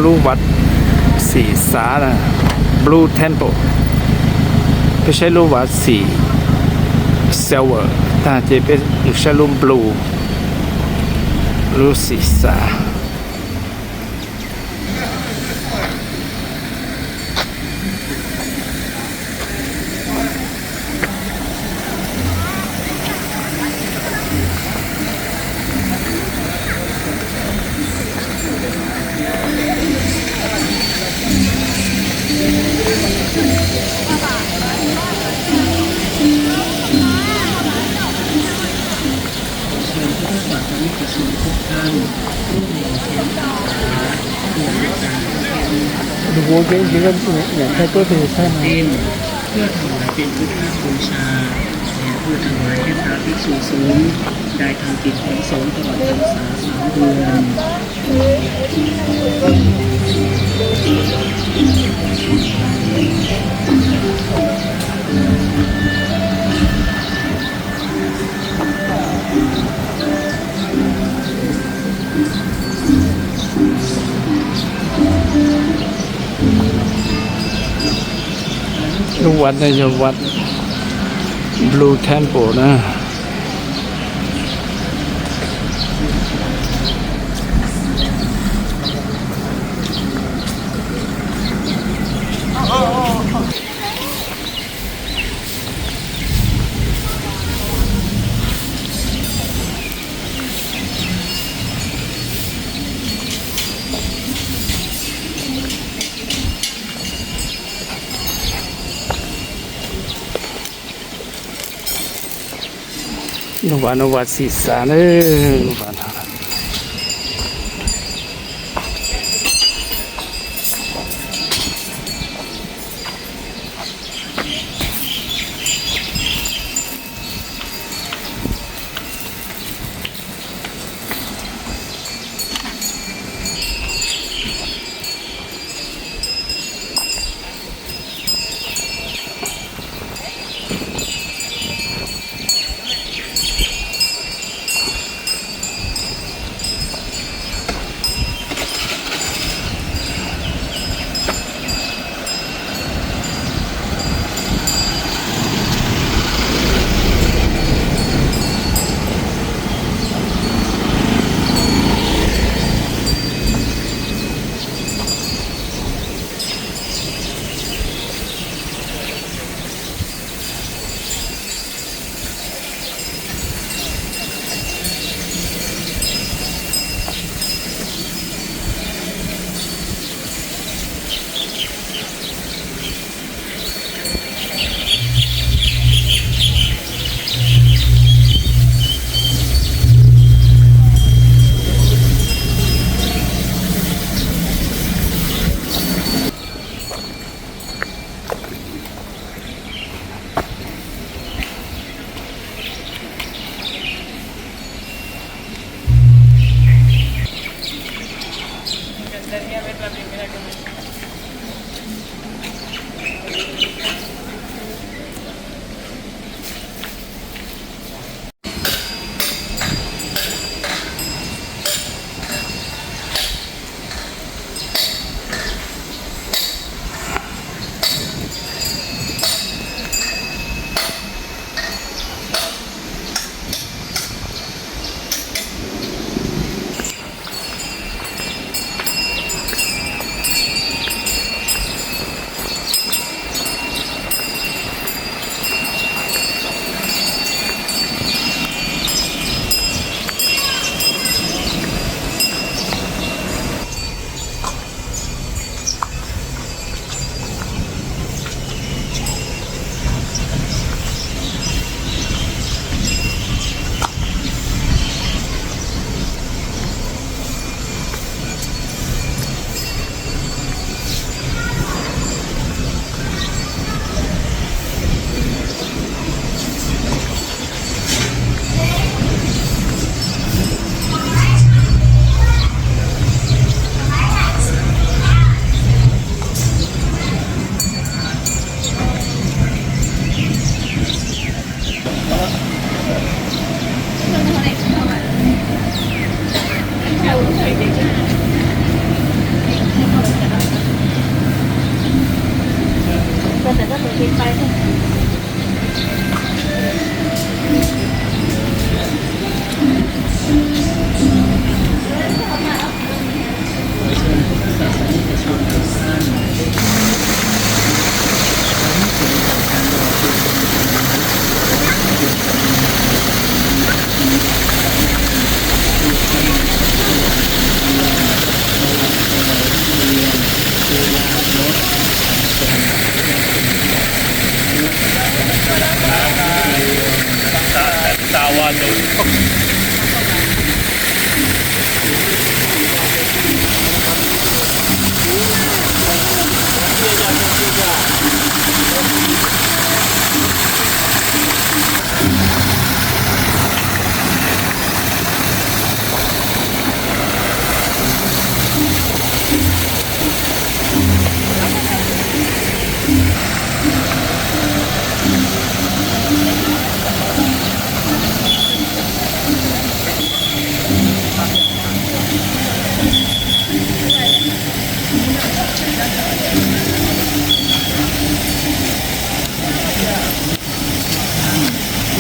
Lub vav xim xav na, Blue Temple. Peb saib lub vav xim silver tag ces peb saib lub blue, lub xim xav. Tus kuv kev ces koj nyiam thaij tuaj tes thaij no. เพื่อถวายเป็นพุทธบูชา และเพื่อถวายให้พระภิกษุสงฆ์ได้ทำกิจของสงฆ์ตลอดพรรษาสามเดือน Lub vav no yog vav Blue Temple na. Lub vav no vav xim xav na.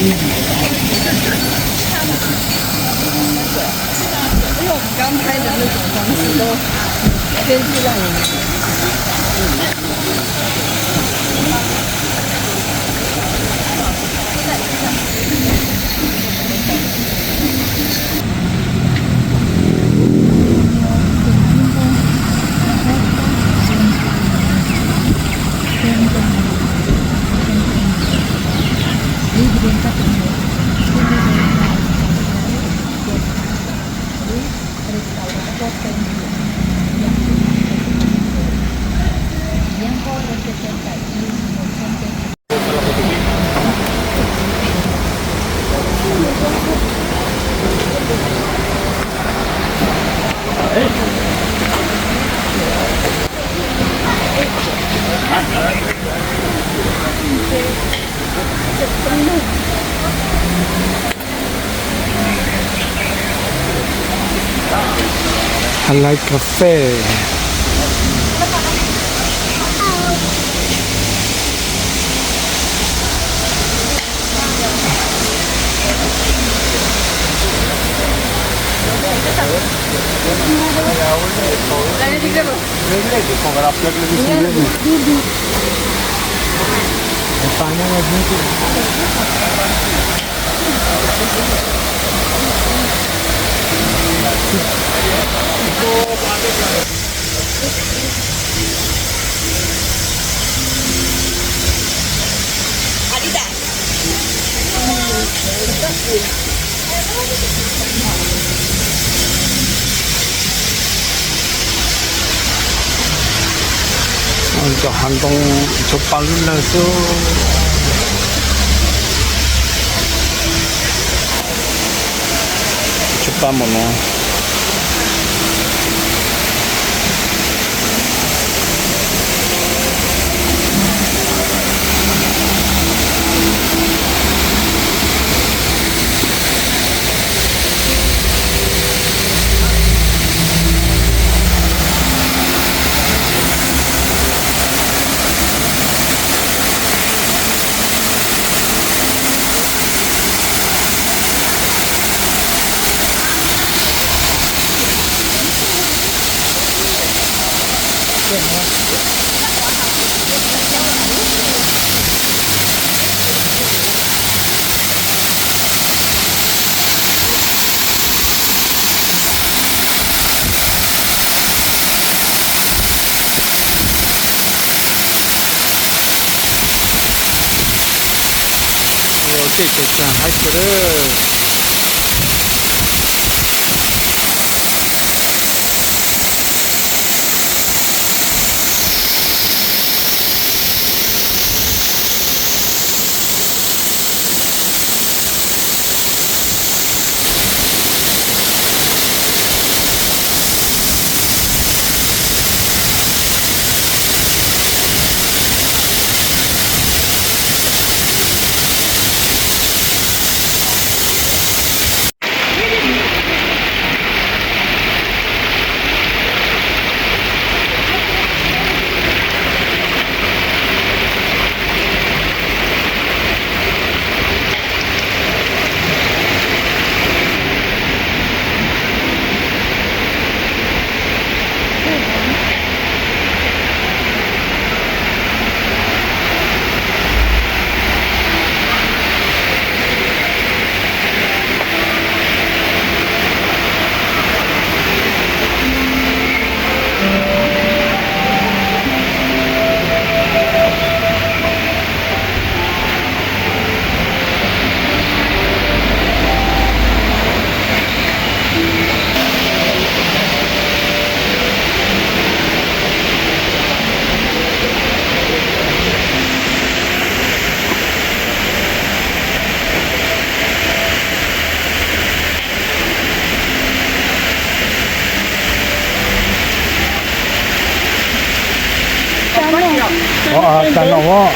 因为我们刚拍的那种方式都先尽量 Hab laiv kas fes. Cov hav ntoo tshuav pa lub lawg xwb. Tshuav pa npaum no. Tej tus txag haib kawg. Ov, tas no os.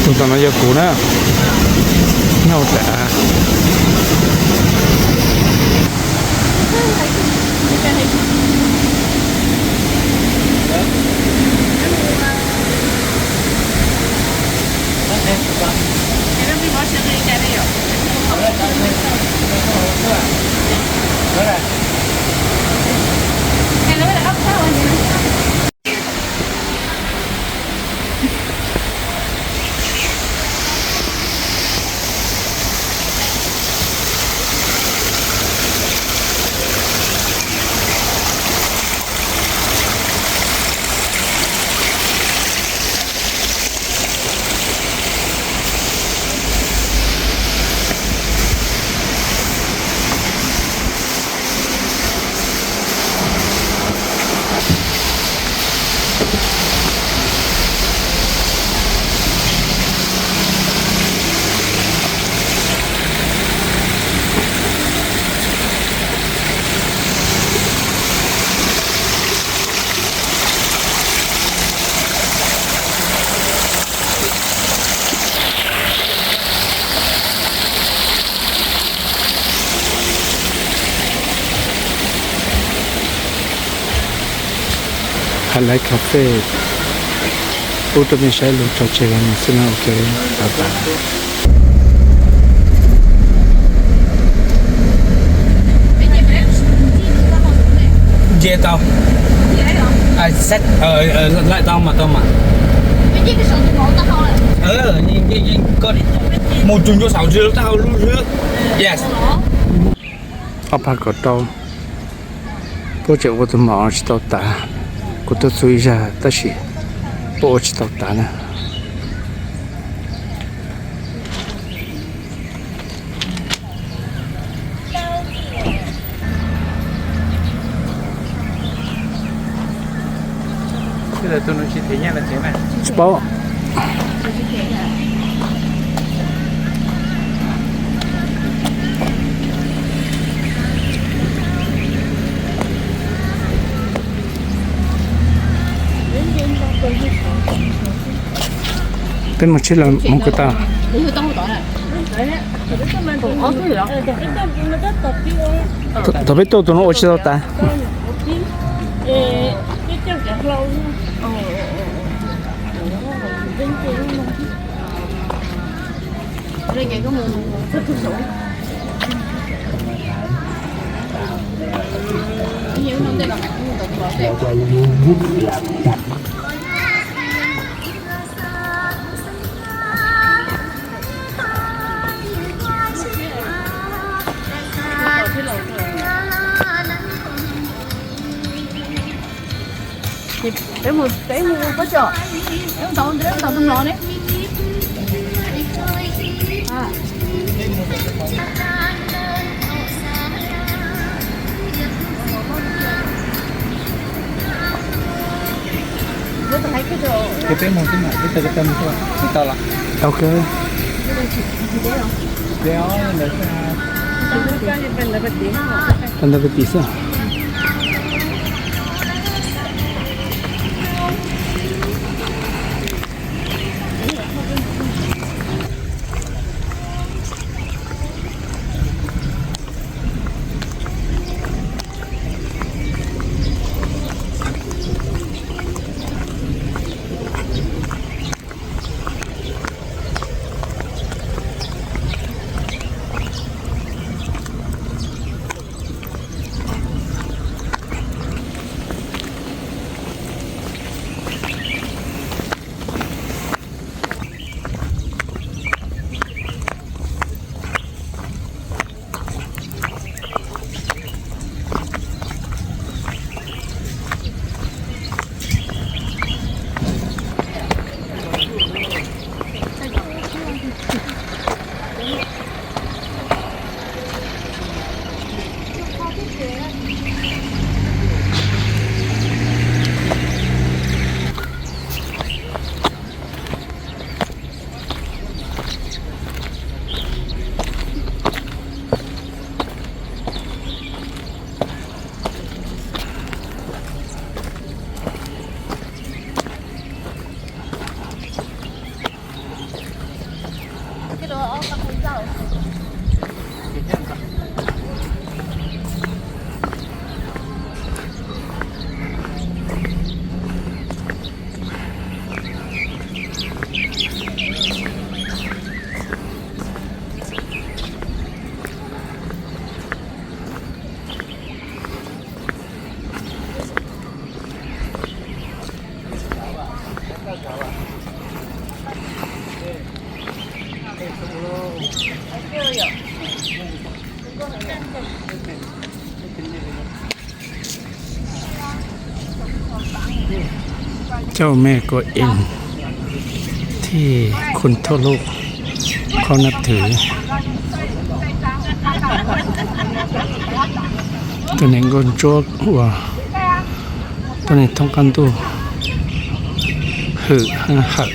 Tus tom no yog kuv na. Nyob hauv tas. Hais laiv cà phê, pub rau mej saib lug tso tseg mus xwb na, ok, tau tas. Nce tau. Laim tau mas tau mas. Mus tsuag ncua saum tsis taub hau lub hlwb. Yes. Ob phav kaum rau, puab tseem ua tus mom tsis tau tav. Kuv tuaj txug ib zag tab sis puab ua tsis tau tav na. Tsis paub. Peb mus tsheb lawm mus kuv tas. Thaum peb tuaj tus no ua tsis tau tas. Peb mus, peb mus pob tsuas, peb mus tau, peb mus tau tus no ne. Ces peb mus xwb mas, peb tau, peb tau mus xwb, tsis tau los. Ok. Tau ntawd peb tim xwb. Coj mej kuam ib thiaj khun thoj luj qhov nab thwv. Tuab neeg nkauj ntsuab uas tuab neeg thoob qab ntuj hwm hawm.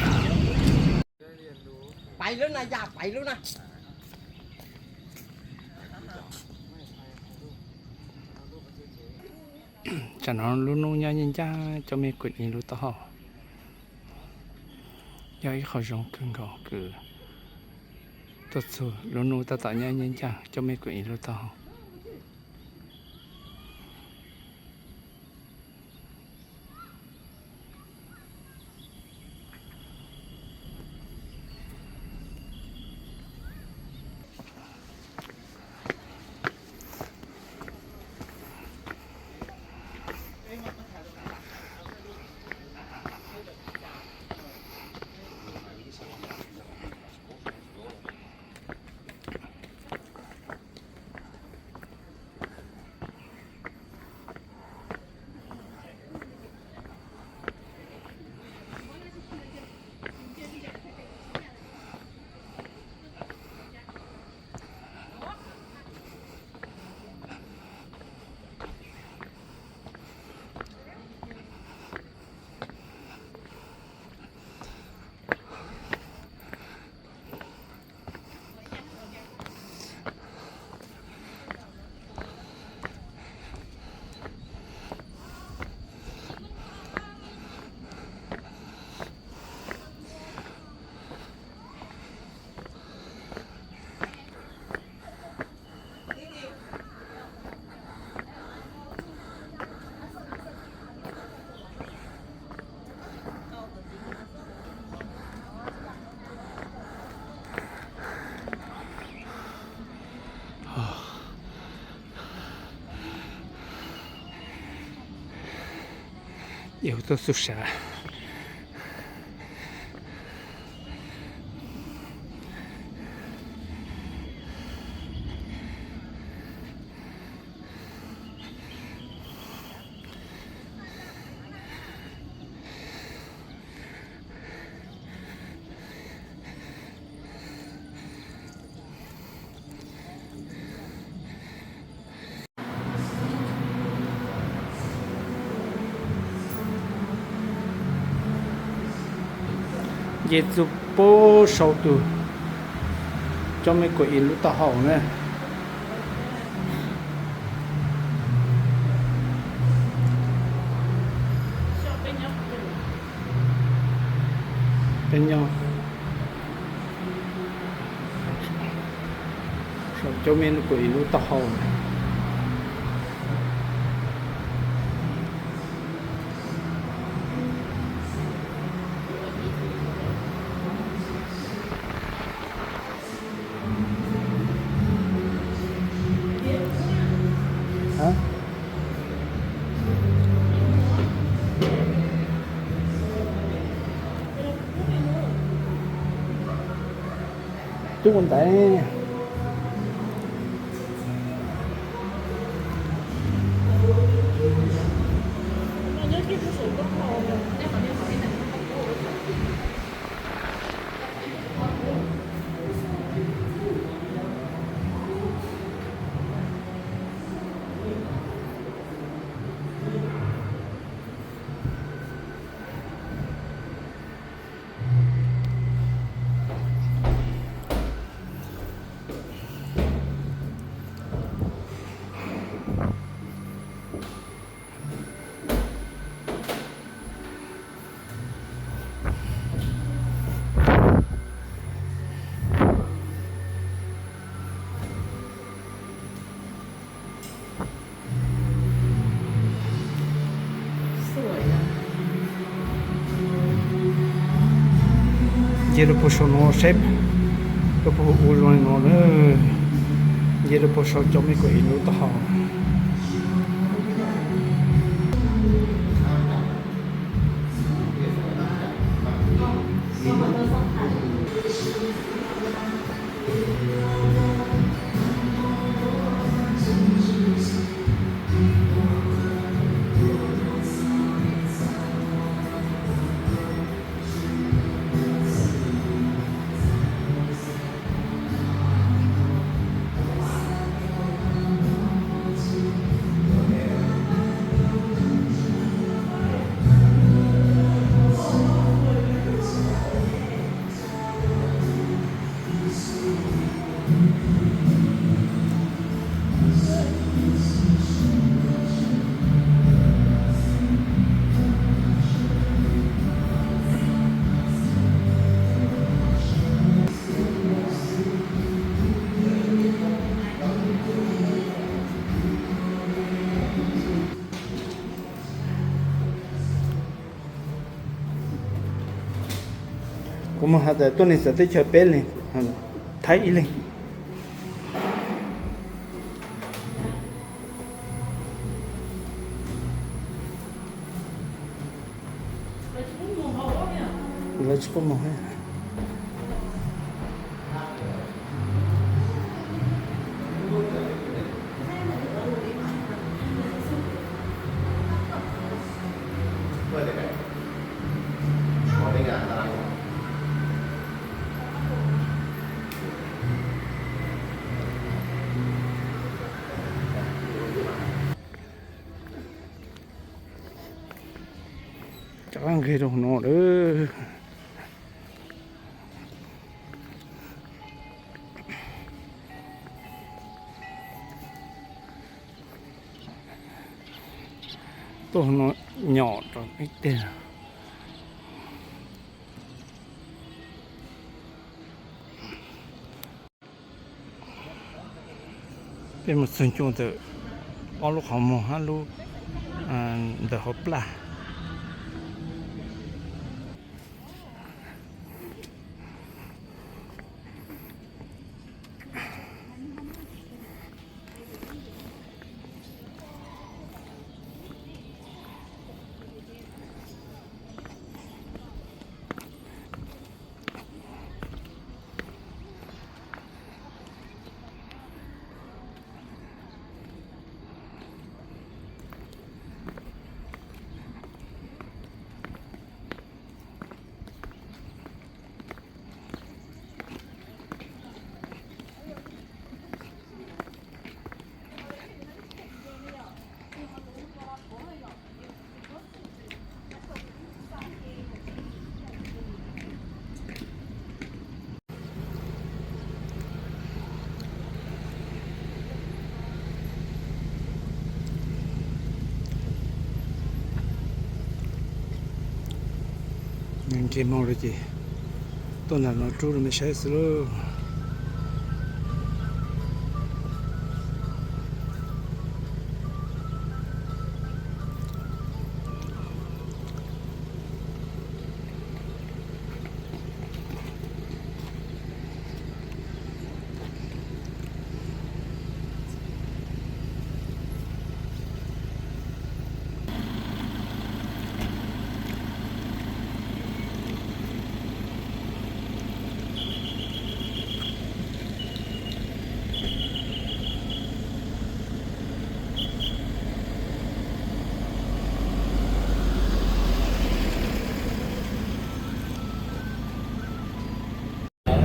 Tsam no lub hnub nyob nyob ncaj coj mej kuam ib lub taub hau. Yog ib qho zoo kawg nkaus kws tuaj txug lub hnub tab tom nyob nyob ncaj coj mej kuam ib lub taub hau. Yog tuaj xub sav. Nce txug puag saum tus cov me kuam ib lub taub hau na. Peb nyob saum cov me kuam ib lub taub hau. Tub ua ntaiv. Nce rau puag saum no saib, rau puag ua zoo li no na. Nce rau puag saum cov me kuam ib lub taub hau. Kuv mus has tas tuaj neeg txawv teb chaws peb leeg, Thaib ib leeg. Lawv tsis pub mus. Cov nqeg rau no lawm. Tuaj no nyom rau ib teg. Peb mus txog ntua ntawm ob lub qhov muag hab lub ntawm hauv plag. Kev moog lawm ces tuaj nram no rub rau mej saib xwb lauj.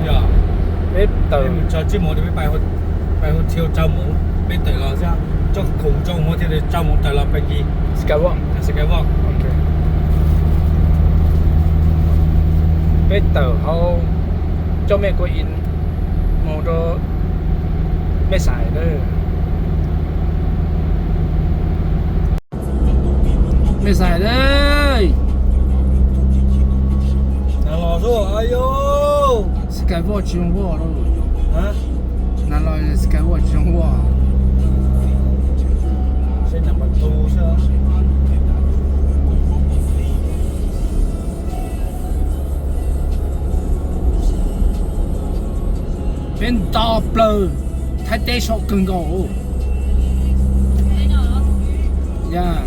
Yog peb tawm, tso tsib moos, peb pais hotel rau moos, peb tawm los xwb, coj khoom rau moos thiaj li rau moos tawm los pais kis Skywalk. Skywalk. Peb tawm hauv coj mej kua ib moos rau mej xais lawm. Mej xais lawm. Skywalk tsis zoo voj. Nav los Skywalk tsis zoo voj. Peb nto plaws Thaib teb sov kawg nkaus. Yog.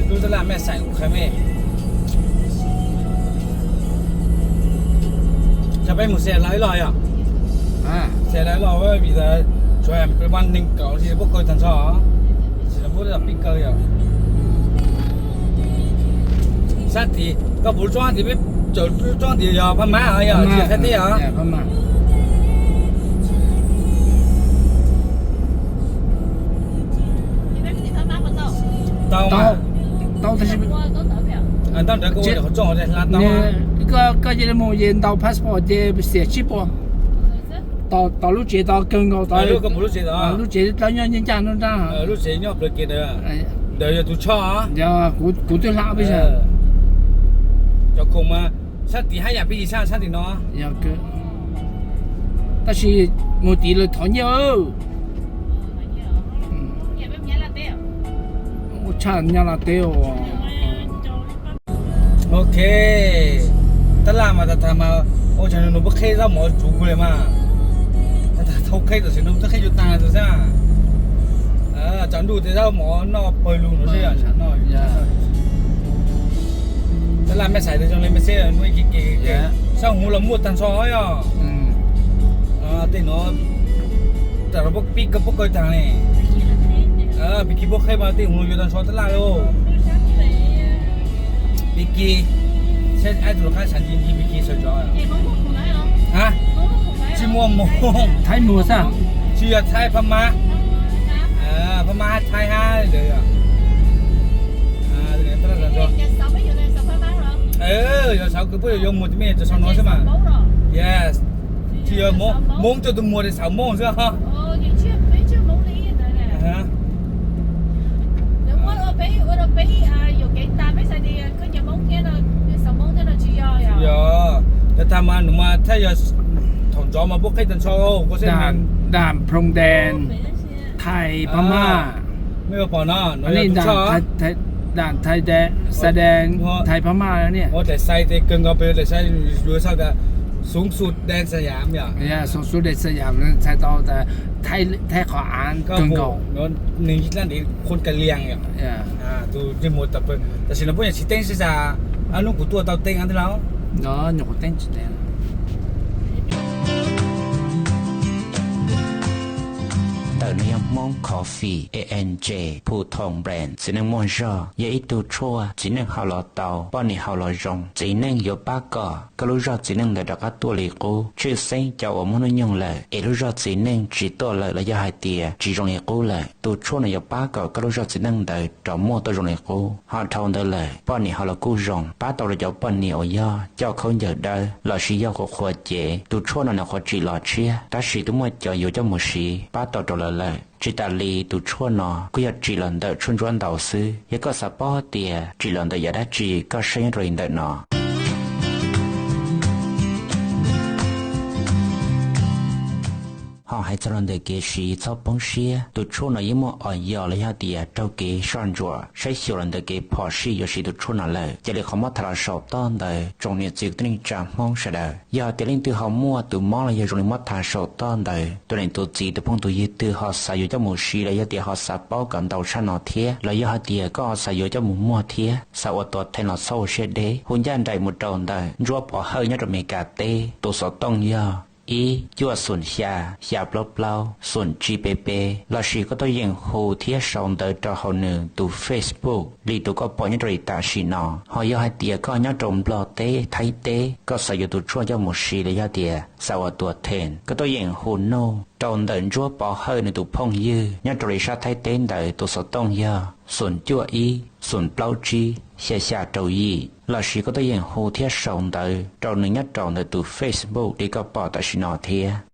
Tub tab laj mej xais kuv qha mej. Cov peb mus xais lawv los yog? Xais lawv los vim tsuav peb neeg kaum li puab kaw tag nrho. Puab pib kaw yog. Sab tim koj pum lub tsob tim peb caum lub tsob tim yog Phab Mab os, yog tsis yog Thaib teb os. Tau mas. Tau tab sis ntawd koj ua tsob hla tau. Koj cia li mus ces ntaus passport ces xiam tsib puas. Tos lub tsev tod kawg nkaus tod. Lub tsev tau nyob ncaj nrab. Lub tsev nyob plawv kev ntawd. Ntawd yog tus choj. Yog kuv twb hla peb sab. Cov khoom mas sab tim haj yam pib sab, sab tim no. Tab sis mus tid lawv thov nyiaj. Ua tshaj nyab laj teb os. Ok, tab laj mas tas tas mas ua tsaug nws puab qheb zaub mov tsuv kuv li mas. Tas tas thaub qheb tam sim no twb qheb yuav tas tus xab. Tsam ntuj tej zaub mov noj pawg lug no seb yog tsam noj. Tab laj mej xais zoo li mej seb muaj ib ke ke, sab huv los muaj tag nrho yog. Tej no tam no puab pib kawg puab kawg taag ne. Pig kig puab qheb mas tej huv los yuav tag nrho tab laj lauj. Pig kig, saib ib tug qab sav nti nti pig kig sawv tsov. Tsis muaj moog. Thaib muag xwb. Tsis yog Thaib, Phab Mab. Phab Mab hab Thaib hab ntawd. Yog sav kws puab yuav yuav muag tes mej cov sau no xwb mas. Yes. Tsis yog Moob coj tug muag tes xav Moob xwb. Yog, tas tas mas nws mas thaij yog thaum ntxov mas puab qheb tag nrho, puab xeb dam, phroom dam, Thaib, Phab Mab. Mej pom no, dam Thaib, dam Thaib, Xais Dees, Thaib, Phab Mab ne. Ua daim xais tes kawg nkaus pem daim xais yuav sau tas Xoob Xus Dees Xayam yom. Xoob Xus Dees Xayam txhais tau tas Thaib qhov av kawg nkaus. Nws dlaab dev khuam ka lias yom. Tus ntsej muag tawm pawg. Tam sim no puab nyuam tsis teeb seb tas ob hnub kuv tuaj tau teeb thiab lauj. Ntawm no yog Hmoob Coffee, A N J, Phu Thong Brand, txiv neej muaj zog, yog ib tug tshuaj txiv neej haus los tau, poj niam haus los zoo. Txiv neej yuav pab kom koj lub zog txiv neej ntawd rov qab tuaj li qub. Tshwj xeeb cov uas muaj hnub nyoog lawm es lub zog txiv neej tsis tuaj lawm los yog hais tias tsis zoo li qub lawm, tus tshuaj no yuav pab kom koj lub zog txiv neej ntawd rov muaj tuaj zoo li qub. Ho dhau ntawd lawm, poj niam haus los kuj zoo, pab tau rau cov poj niam uas yog coj khaub ncaws dawb lossis yog qhuav qhuav cev, tus tshuaj no nws qhuav tsim los tshiab tab sis twb muaj cov yuav coj mus siv pab tau rau lawv. lawm. Tsis tas li tus tshuaj no kuj yog tsim los ntawm tshuaj ntsuab ntaus xwb. Yog koj xav paub tias tsim los ntawm yam dab tsi, koj saib nyob rau li ntawm no. Ho hais txog los ntawm kev siv, txhob poob siab, tus tshuaj no yeej muaj os yos los yog tias raug kev soj ntsuam saib xyuas los ntawm kev phom sij yuav siv tus tshuaj no lawm. Cia li qhov muab tham los saum toj ntawd, tsoom niam txiv kwv tij neej tsa Hmoob sawv daws, yog tias leej twg ho muaj tus mob los yog zoo li muab tham saum toj ntawd, tus niam tus txiv tus phooj tus ywg twg ho xav yuav coj mus siv los yog tias ho xav paub kom ntau tshaj no thiab, los yog hais tias koj ho xav yuav coj mus muag thiab, xav ua tuam theej los txhob ua siab deb, hu ncaj nraim mus rau ntawm Ntsuab Pov Hawj nyob rau Meskas teb, tus xov tooj yog ib cuaj xoom xya xya plaub plaub xoom tsib peb peb, lossis koj tuaj yeem hu thiab sau ntawv rau hauv nws tus Facebook li tus koj pom nyob rau li tam sim no. Ho yog hais tias koj nyob rau Nplog teb, Thaib teb, koj xav yuav tus tshuaj coj mus siv los yog tias xav ua tuam theej, koj tuaj yeem hu nug rau ntawm Ntsuab Pov Hawj nws tus phooj ywg nyob rau li sab Thaib teb ntawd, tus xov tooj yog xoom cuaj ib xoom plaub tsib xya xya rau yim, lossis koj tuaj yeem hu thiab sau ntawv rau nws nyob rau ntawm tus Facebook li koj pom tam sim no thiab.